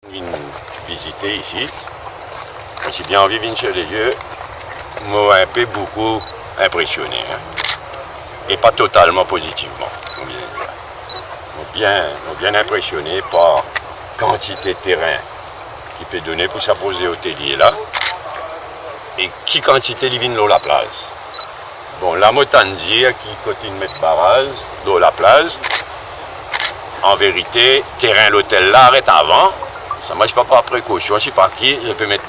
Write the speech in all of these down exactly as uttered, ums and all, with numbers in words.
Vinn vizite isi, mo ti bien anvi vinn sir le lie, mo inpe boukou inpresione, hein, e pa totalman pozitivman, mo bizin dir. Mo bien, mo bien inpresione par kantite terin ki pe done pou sa proze otelie la, e ki kantite li vinn lor laplaz. Bon, la mo tann dir ki kot inn met baraz lor laplaz, an verite, terin lotel la aret avan, sa mo pa par prekosion, sipa ki, zot pe met,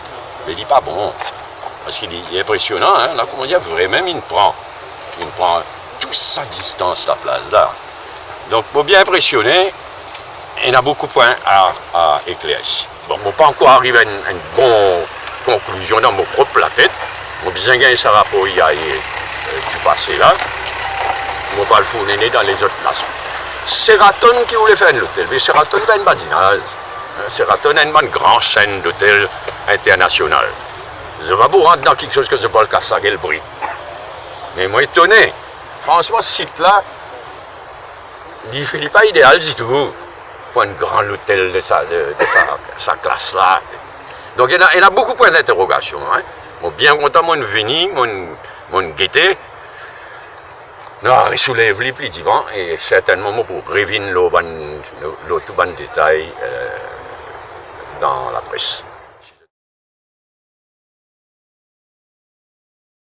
me li pa bon. Parski li, li inpresionan, hein, la, kouma dir, vremem inn pran, inn pran tou sa distans laplaz la. Donk, mo bien inpresione, ena boukou pwin a, a eklersi. Bon, mo pa ankor ariv a enn, enn bon konklizion dan mo prop latet. Mo bizin gagn sa rapor I A E, euh, dipase la. Mo pral fourni li dan lezot plas. Sheraton ki oule fer enn lotel, me Sheraton fer enn badinaz. Sheraton enn bann gran senn lotel internasional. Zot pa pou rant dan kiksoz ki zot pral kas lagel bri. Me mo etone, fransman, sit la, li, li pa ideal ditou pou enn gran lotel de sa, de, de sa, sa klas la. Donk, ena, ena boukou pwin dinterogasion, hein. Mo bien kontan mo'nn vini, mo'nn, mo'nn gete. Nou a resoulev li pli divan e sertennman mo pou revinn lor bann, lor, lor tou bann detay, euh, dan lapres.